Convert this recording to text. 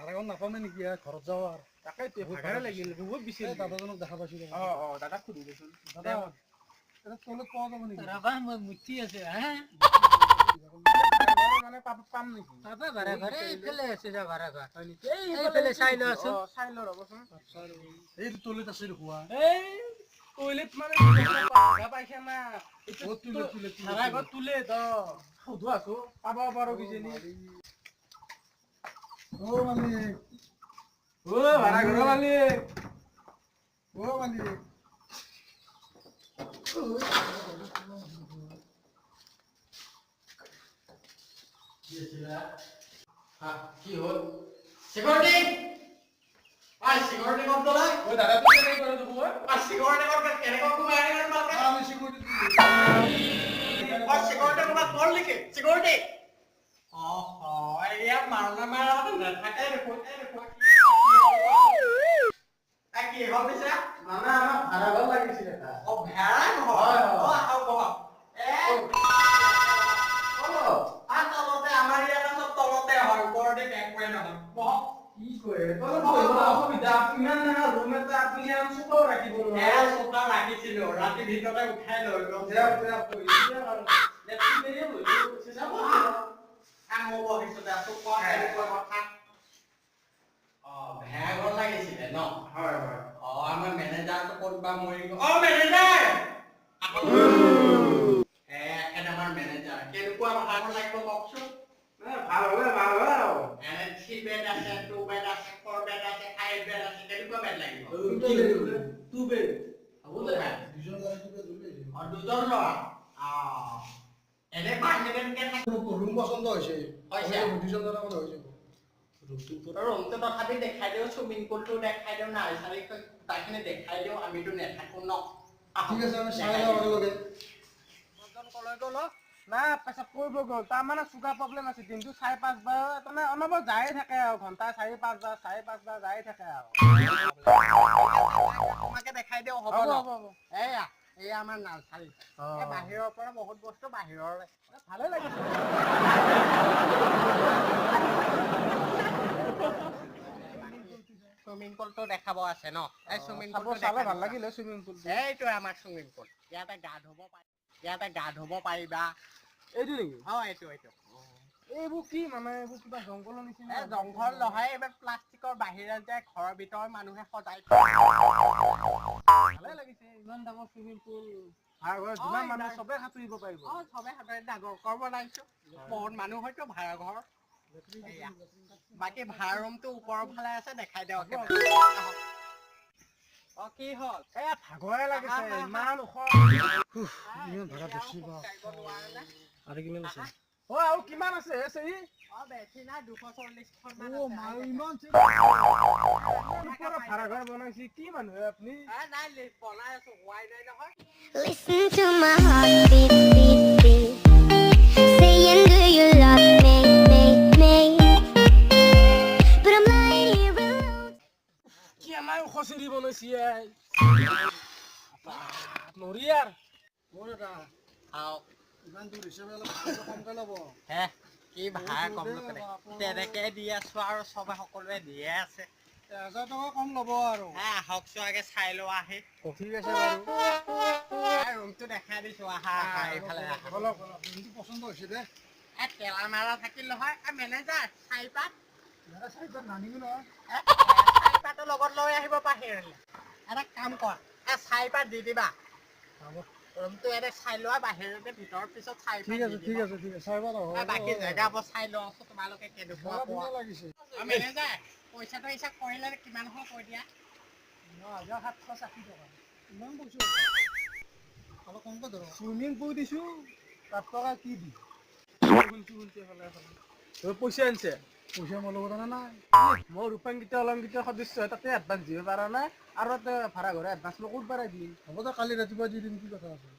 ভাড়া ঘৰ নাপামে নেকি ঘৰত যাওঁ আৰু। তাকেইতো ভাগাৰে লাগিল বহুত বেছি। দাদাজনক দেখা পাইছো। অ অ দাদাক সুধি দেচোন। দাদা এটা টয়লেট পোৱা যাব নেকি? ৰবা মই মুতি আছো। হা মানে পাম নেকি? পাবা ভাড়া ঘৰ এইফালে আছে, যা ভাড়া ঘৰ হয় নেকি? এইফালে চাই লোৱাচোন। চাই ল ৰ'বচোন। এই টয়লেট আছে দেখোৱা। এই টয়লেট মানে পায়খানা ভাড়া ঘৰ টয়লেট। অ সুধো আছো পাব পাৰো কিজানি। ও মালিক, ও ভাড়া ঘৰৰ মালিক, ও মালিক। কি হ'ল? চিকিউৰিটি, I security ক'ত গ'লা? ও দাদা তুমি কেনেকৈ কৰে দেখোন? I security ক'ত কেনেকৈ সোমাই আহিলে তোমালোকে? আমি চিকিউৰিটি। অ চিকিউৰিটি ক'ৰবাত গ'ল নেকি? চিকিউৰিটি অ ইয়াত মাৰণা মাৰা নাথাকে দেখোন। এই দেখোন কি হ'ল পিছে? মানে আমাক ভাড়া ঘৰ লাগিছিল এটা। অ ভাড়া ঘৰ? অ আহক বহক। এ তলতে আমাৰ ইয়াতে চব তলতে হয়, ওপৰতে একোৱে নহয়। বহক। কি কয় তলত বহিব অসুবিধা, ইমান ডাঙৰ ৰুম এটা আপুনি আৰু চোফাও ৰাখিব নোৱাৰে। চোফা ৰাখিছিলো, ৰাতি ভিতৰতে উঠাই লৈ গ'ল। মই বহিছো দে, তোক কোৱা কেনেকুৱা কথা। অ ভেড়া ঘৰ লাগিছিলে ন? হয় হয়। অ আমাৰ মেনেজাৰটো ক'ত বা মৰি গ'ল। অ মেনেজাৰ, এখেত আমাৰ মেনেজাৰ। কেনেকুৱা ভাড়া ঘৰ লাগিব কওকচোন? ভাল হ'লে ভাল হয় আৰু। এনে 3 বেড আছে, 2 বেড আছে, 4 বেড আছে, 5 বেড আছে, কেনেকুৱা বেড লাগিব? 2 বেড হ'ব দে। অ দুজন ল'ৰা। অ এনে পাৰ্মানেণ্টকে থাকে। ৰুম পছন্দ হৈছে। হৈছে? দুজন ল'ৰা মানে হৈ যাব। ৰুমটো তথাপি দেখাই দিওঁ, চুইমিং পুলটো দেখাই দিওঁ, নাৰ্চাৰী গোটাখিনি দেখাই দিওঁ, আমিতো নেথাকো ন। ঠিক আছে, আমি চাই লওঁ একেলগে। কলৈ গ'ল? না পেচাব কৰিব গ'ল, তাৰমানে চুগাৰ প্ৰব্লেম আছে। দিনটো 4-5 বাৰ তাৰমানে অনবৰত যায়ে থাকে আৰু, ঘণ্টা 4-5 বাৰ 4-5 বাৰ যায়ে থাকে আৰু। তোমাকে দেখাই দিওঁ হ'ব ন? এয়া এয়া আমাৰ নাৰ্চাৰী। এই বাহিৰৰ পৰা বহুত বস্তু বাহিৰৰ ভালে লাগিছে। চুইমিং পুলটো দেখাব আছে ন? এই চুইমিং পুলটো চালে ভাল লাগিলে। চুইমিং পুল এইটো আমাৰ চুইমিং পুল। ইয়াতে গা ধুব পাৰি, ইয়াতে গা ধুব পাৰিবা। এইটো নেকি? অ এইটো এইটো। এইবোৰ কি মানে এইবোৰ কিবা জংঘলৰ নিচিনা? এই জংঘল নহয়, এইবোৰ প্লাষ্টিকৰ বাহিৰত যে ঘৰৰ ভিতৰত মানুহে সজাই। ভালে লাগিছে, ইমান ডাঙৰ চুইমিং পুল। ভাড়া ঘৰত যিমান মানুহ চবে সাঁতুৰিব পাৰিব। অ চবে সাঁতুৰি, ডাঙৰ ঘৰ বনাইছো, বহুত মানুহ হয়তো ভাড়া ঘৰ। বাকী ভাড়া ৰুমটো ওপৰৰ ফালে আছে, দেখাই দিয়ক। অ কি হ'ল? এ ভাগৰে লাগিছে, ইমান ওখ। ইমান ভাড়া বেছি বা। আৰু কিমান আছে? অ আৰু কিমান আছে? চেৰি অ বেছি নাই, 240 খন মান অ আছে। মা ইমান ভাড়া ঘৰ বনাইছে কি মানুহে আপুনি? নাই বনাই আছো, হোৱাই নাই নহয়। Listen to my heartbeat, beat, beat. Saying, do you love me, me, me? But I'm lying here alone. কি আমাৰ ওখ চিৰি বনাইছে নৰি আৰু। মোৰ এটা ইমান দূৰ হিচাপে অলপ কমকে ল'ব। হে কি ভাড়া কম তেনেকে দি আছো আৰু, চবে সকলোৱে দিয়ে আছে। 1000 টকা কম ল'ব আৰু। আহকচোন আগে চাই লোৱা আহি। ঠিক আছে বাৰু। ৰুমটো দেখাই দিছো, আহা আহা এইফালে আহা। অলপ অলপ ৰুমটো পছন্দ হৈছে দে। এই তেলা মাৰা থাকিল নহয়। মেনেজাৰ চাৰিপাত চাৰিপাত নানিবি নহয়। চাৰিপাতো লগত লৈ আহিব বাহিৰলৈ। এটা কাম কৰা, এই চাৰিপাত দি দিবা। ৰুমটো এনে চাই লোৱা বাহিৰতে, ভিতৰৰ পিছত চাৰিপাত। ঠিক আছে ঠিক আছে ঠিক আছে, চাৰিপাত। বাকী জেগাবোৰ চাই লোৱাচোন তোমালোকে কেনেকুৱা পোৱা। লাগিছে। মেনেজাৰ পইচাটো হিচাপ কৰিলে কিমান হ'ল কৈ দিয়া। 9760 টকা। ইমান পইচা অলপ কমকৈ ধৰক। চুইমিং পুল দিছো, তাত টকা কি দি পইচা আনিছে? পইচা মোৰ লগত অনা নাই। মই ৰূপাংকিত অলংকিত সদস্য, তাতে এডভান্স দিব পৰা নাই আৰু তাতে ভাড়া ঘৰে এডভান্স মই ক'ত বাঢ়াই দিম? হ'ব দে, কালি ৰাতিপুৱা দি দিম, কি কথা আছে।